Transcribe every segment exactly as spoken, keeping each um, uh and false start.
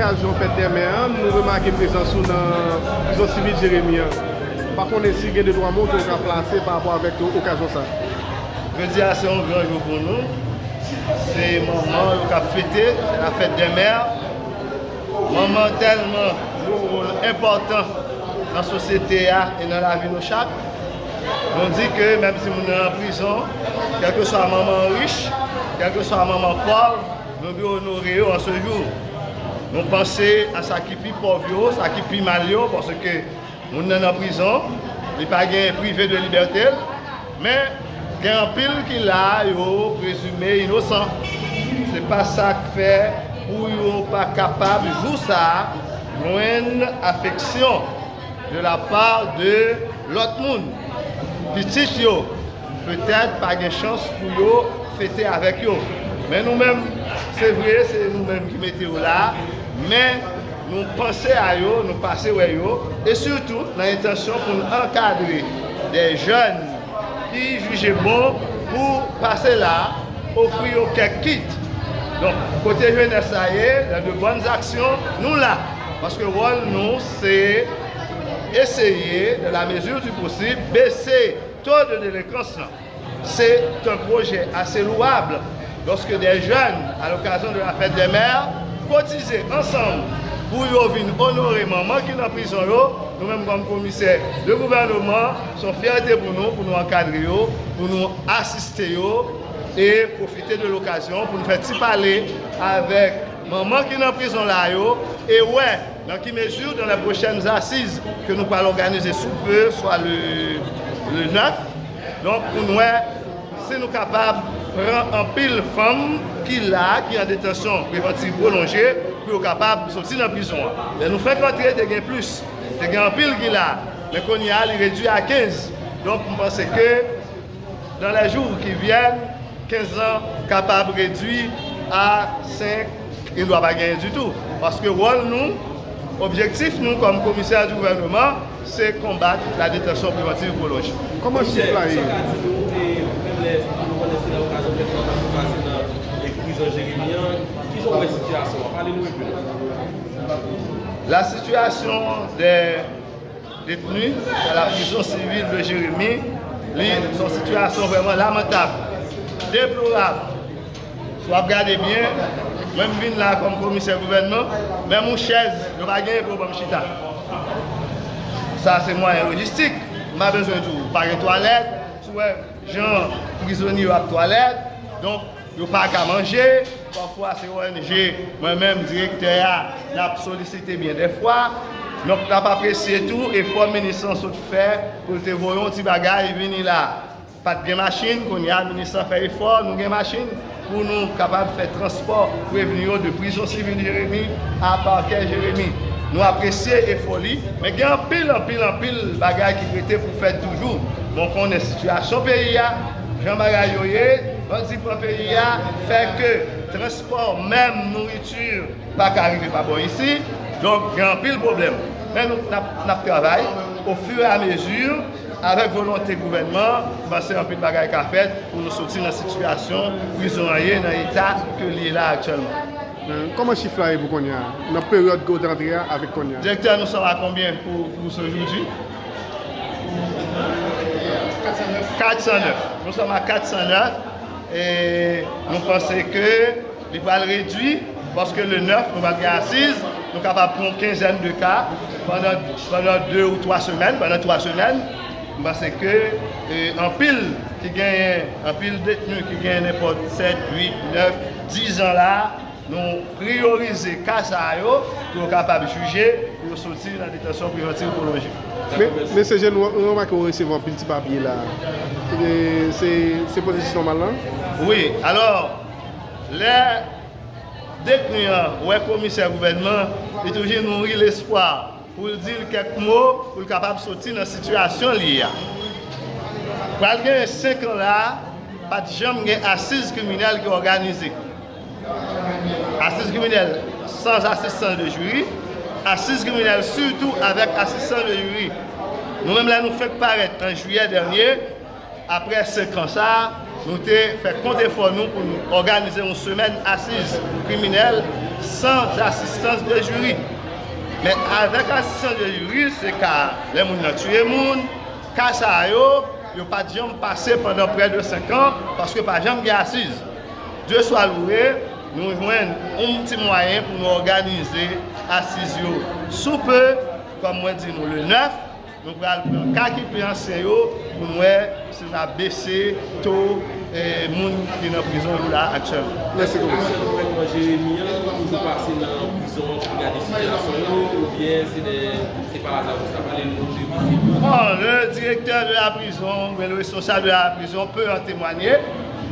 Okazyon fèt dè mè an, nou remake prezans ou nan prizon sivil Jeremi an. M pa konnen si gen de twa mo ke w ka plase pa rapò avèk okazyon sa. Jodi a se yon gran jou pou nou. Se manman yo k ap fete, se la fête des mères. Manman tèlman jwe yon wòl enpòtan nan sosyete a e nan lavi nou chak. Nou di ke menm si moun nan nan prizon, kèlkeswa manman an rich, kèlkeswa manman pòv, nou dwe onore yo an se jou. Nou panse a sa ki pi pòv yo, sa ki pi mal yo, paske moun nan nan prizon, li pa gen prive de libète l, men gen anpil ki la, yo prezime inosan. Se pa sa k fè pou yo pa kapab jou sa a jwenn afeksyon de la part de lòt moun. Pitit yo, petèt pa gen chans pou yo fete avèk yo. Men nou menm, se vre, se nou menm ki mete yo la, men nou panse a yo, nou pase wè yo, e sitou nan entansyon pou n ankadre de jèn ki jije bon pou pase la, ofri yo kèk kit. Donk, kote jenès la ye, dans de bonnes actions, nou la. Paske wòl nou, se eseye, dans la mesure du possible, bese to de delenkans lan. Se un projet assez louable lorsque des jeunes, à l'occasion de la fête des mères, kotize ansanm pou yo vin onore manman ki nan prizon yo. Nou menm kòm komisè de gouvènman, se yon fyète pou nou, pou nou ankadre yo, pou nou asiste yo e pwofite de lokazyon pou nou fè ti pale avèk manman ki nan prizon la yo e wè dans quelle mesure, dans les prochaines assises que nou pral òganize sous peu, soit le, le neuf, donk pou n wè si nou kapab pran anpil fanm ki la, ki an detansyon prevantiv pwolonje, pou yo kapab soti nan prizon an. Lè nou fèk rantre, te gen plis, te gen anpil ki la, men kounye a, li redui a kenz. Donk, m panse ke dans les jours qui viennent, kenz an kapab redui a senk, li dwa pa genyen ditou. Paske wòl nou, objektif nou kòm komisè di gouvènman, se konbat la détention préventive prolongée. Kòman chif la ye? Sa w ka di nou, e, menm lè nou konnen se nan okazyon fèt konsa pou pase nan, e, prizon Jeremi an, kijan w wè sitiyasyon an? Pale nou enpe non. La situation des détenus dans la prison civile de Jérémie, li, se yon sitiyasyon vrèman lamantab, deplorab. Si w ap gade byen, mwen m vin la kòm komisè gouvènman, menm yon chèz, yo pa genyen pou yo ban m chita. Sa se mwayen lojistik. M pa bezwen di w, pa gen twalèt, si w wè jan prizonye yo ap twalèt, donk, yo pa ka manje, pafwa se O N G, mwen menm, direktè a, n ap solisite byen dèfwa. Donk, n ap apresye tou efò minis lan sot fè pou l te voye yon ti bagay vini la. Pa t gen machin, kounye a, minis lan fè efò, nou gen machin pou nou kapab fè transpò prevni yo de prizon sivil Jeremi a pakè Jeremi. Nou apresye efò li, men gen anpil, anpil, anpil bagay ki rete pou fèt toujou. Bon, konnen sitiyasyon peyi a, jan bagay yo ye, bandi pran peyi a, fè ke transpò, menm nouriti, pa ka rive pa bò isi. Donk, gen anpil pwoblèm. Men nou, n ap, n ap travay ofiramezi, avèk volonte gouvènman, m panse anpil bagay ka fèt pou nou soti nan sitiyasyon prizon an ye, nan eta ke li ye la aktyèlman. Kòman chif la ye pou kounye a? Nan peryòd ke w te antre a avèk kounye a? Directeur, nous sommes à combien pour, pour ce jour-ci? Quatre cent neuf. Nous sommes à quatre cent neuf. E nou panse ke li pral redui, paske le nèf, nou pral gen asiz, nou kapab pran yon kenzèn de ka pandan, pandan de ou twa semèn, pandan twa semèn. M panse ke, e, anpil ki genyen, anpil detni ki genyen nenpòt sèt, uit, nèf, diz an la, nou priyorize ka sa yo pou yo kapab jije, pou yo soti nan detansyon prevantiv pwolonje. Men, mesye Jean, nou, nou remake w resevwa anpil ti papye la. E, se, se pwosesis nòmal lan? Wi, alò, lè detni an wè komisè gouvènman, li toujou nouri lespwa pou l di l kèk mo, pou l kapab soti nan sitiyasyon li ye a. Pral gen senk an la, pa t janm gen asiz kriminèl ki òganize. Asiz kriminèl sans assistance de jury, asiz kriminèl sitou avèk asistans de jiri. Nou menm, lè nou fenk parèt an jiyè dènye, apre senk an sa, Nou te fè kont efò nou pou nou òganize yon semèn asiz kriminèl san asistans de jiri. Men avèk asistans de jiri, se ka lè moun nan tiye moun, ka sa yo, yo pa t janm pase pandan prè de senk an, paske pa janm gen asiz. Dye swa louwe, nou jwenn yon ti mwayen pou nou òganize asiz yo sou pe, kòm mwen di nou, le nèf, nou pral pran ka ki pi ansyen yo pou n wè si n a bese to, eh, moun ki nan prizon yo la aktyèlman. Mèsi, Komisè. Nan Jeremi an, nou toujou pase nan prizon an pou gade sitiyasyon yo, oubyen se de, se pa aza konsa? Pale nou de vizit. Bon, le directeur de la prison, oubyen le responsable de la prison peut en témoigner.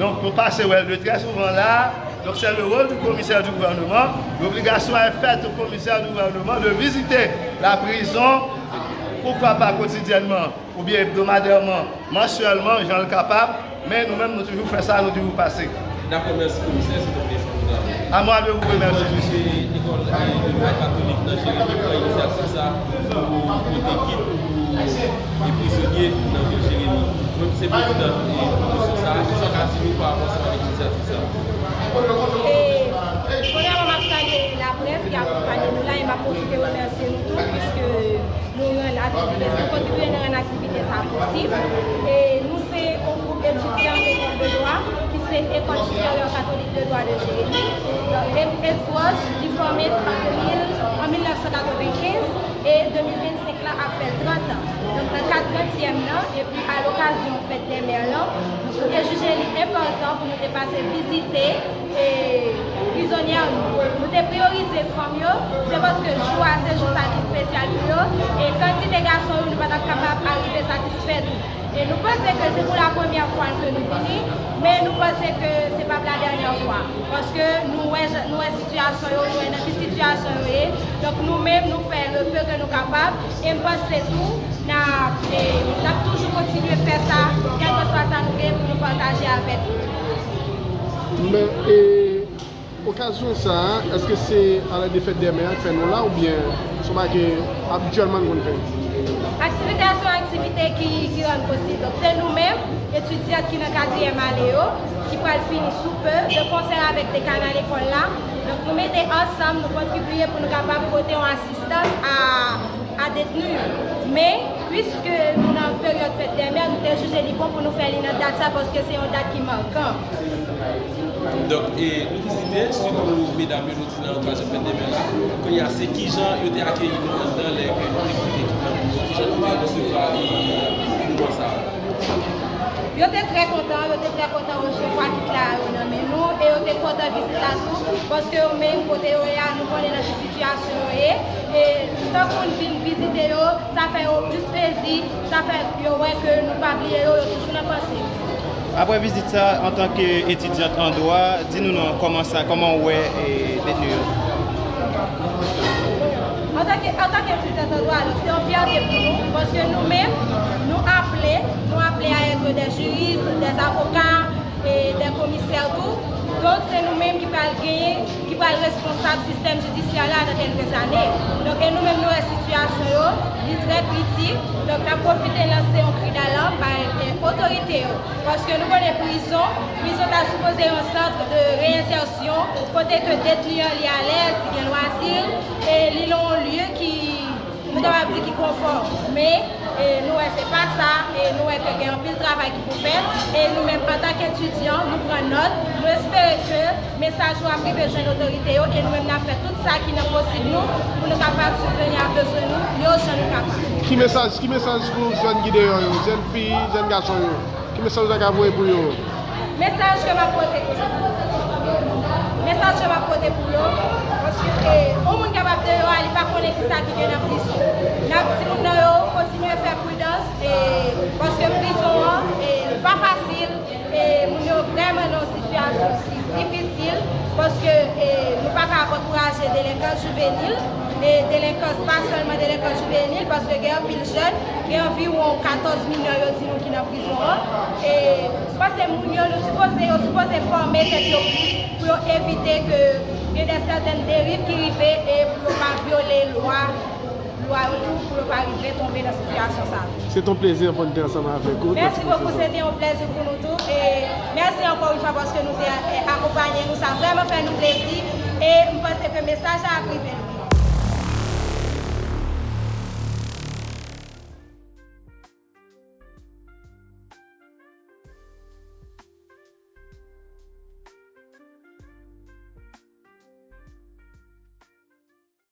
Donk, nou pase wè l de trè souvan la. Donc, c'est le rôle du commissaire du gouvernement. L'obligation est faite au commissaire du gouvernement de visiter la prison, pourquoi pas quotidiennement, oubyen hebdomadèman, mansyèlman, jan l kapab, men nou menm, nou toujou fè sa, nou toujou pase. Dakò, mèsi, Komisè, se te yon plezi pou nou. À moi de vous remercier, monsieur. Lekòl, eh, de Nouvèl Katolik nan Jeremi pran inisyativ sa pou pote kit pou, eh, prizonye nan vil Jeremi. Ou menm ki se prezidan, eh, komisyon sa a, kisa w ka di nou pa rapò ansanm avèk inisyativ sa a? E, premyèman, m ap salye laprès ki akonpanye nou la e m ap pwofite remèsye nou tou, piske nou rann aktivite, nou kontribiye nan rann aktivite sa a posib. E nou se yon gwoup etidyan lekòl de dwa, ki se École Supérieure Catholique de Droit de Jeremi. Donk, E S W O J, li fòme an de mil, an mil nèf san katrevenkenz, e de mil vennsenk la ap fè trant an. Donk, nan kad trantyèm nan, epi a lokazyon fèt dè mè lan, nou te jije li enpòtan pou nou te pase vizite e, prizonyè nou. Nou te priyorize fanm yo, se paske jou a se jou sa ki espesyal pou yo, e kantite gason yo, nou pa t ap kapab arive satisfè tou. E nou panse ke se pou la premyè fwa ke nou vini, men nou panse ke se p ap la dènyè fwa, paske nou wè, nou wè sitiyasyon yo, nou wè nan ki sitiyasyon yo ye. Donk nou menm, nou fè le peu ke nou kapab, e m panse tou, n ap, e, n ap toujou kontinye fè sa, kèlkeswa sa nou gen pou nou pataje avèk ou. Men, e, okazyon sa a, èske se alè de fèt dè mè a k fè nou la, oubyen se yon bagay ke abityèlman n konn fè? Aktivite a se yon aktivite ki, ki rann posib. Donk, se nou menm, etidyan ki nan katriyèm ane yo, ki pral fini sou pe, de konsè avèk dekana lekòl la. Donk, nou mete ansanm, nou kontribiye pou nou kapab pote yon asistans a a detni yo. Men, piske nou nan peryòd fèt dè mè, nou te jije li bon pou nou fè li nan dat sa, paske se yon dat ki makan. Donk, e, nou vizite, sitou medam yo, nou di nan okazyon fèt dè mè la. Kounye a, se kijan yo te akeyi nou anndan lè ke nou te kite kit nan pou yo? Kijan nou te resevwa, e, moman sa a? Yo te trè kontan, yo te trè kontan resevwa kit la yo nan men nou, e yo te kontan vizit la tou, paske yo menm kote yo ye a, nou konnen nan ki sitiyasyon yo ye, e tankou n vin vizite yo, sa fè yo plis plezi, sa fè yo wè ke nou pa bliye yo, yo toujou nan panse. Apre vizit sa, antanke etidyant an dwa, di nou non, kòman sa, kòman w wè, e, detni yo? Antanke, antanke etidyan an dwa, se yon fyète pou nou, paske nou menm, nou aple, nou aple à être des juristes, des avocats, e des commissaires tou. Donk, se nou menm ki pral genyen, ki pral responsab sistèm jidisyè la nan kèlke zane. Donk, e nou menm, nou wè sitiyasyon yo, li trè kritik. Donk, n ap pwofite lanse yon kri dalam bay, e, otorite yo. Paske nou konnen prizon, prizon ta sipoze yon sant de reyensèsyon, kote ke detni an li alèz, li gen lwazi, e li nan yon lye ki, nou kapab di ki konfò. Men, e, nou wè se pa sa, e nou wè ke gen anpil travay ki pou fèt, e nou menm antanke etidyan, nou pran nòt, nou espere ke mesaj ou ap rive jwenn otorite yo, e nou menm n ap fè tout sa ki nan posib nou pou nou kapab sibveni a bezwen nou yo jan nou kapab. Ki mesaj, ki mesaj pou jèn ki deyò yo, jèn fi, jèn gason yo? Ki mesaj ou ta ka voye pou yo? Mesaj ke m ap pote, mesaj ke m ap pote pou yo, paske, e, yon moun kapab deyò a, li pa konnen kisa ki gen nan prizon. N ap di moun nan yo kontinye fè pridans, e, paske prizon an, e, li pa fasil, e, moun yo vrèman nan yon sitiyasyon ki difisil, paske, e, nou pa ka ankouraje delenkans jivenil, e, delenkans, pa sèlman delenkans jivenil, paske gen anpil jèn, gen anviwon katòz minè yo di nou ki nan prizon an. E, m panse moun yo, nou sipoze, yo sipoze fòme tèt yo plis pou yo evite ke gen de sètèn deriv ki rive e pou yo pa vyole lwa, lwa Tou pou yo pa rive tonbe nan sitiyasyon sa tou. Se ton plezi pou nou te ansanm avèk ou. Mèsi bokou, se te yon plèzi pou nou tou. E mèsi ankò yon fwa paske nou te eh, akonpanye nou. Sa vrèman fè nou plezi. E m panse ke mesaj la ap rive nou.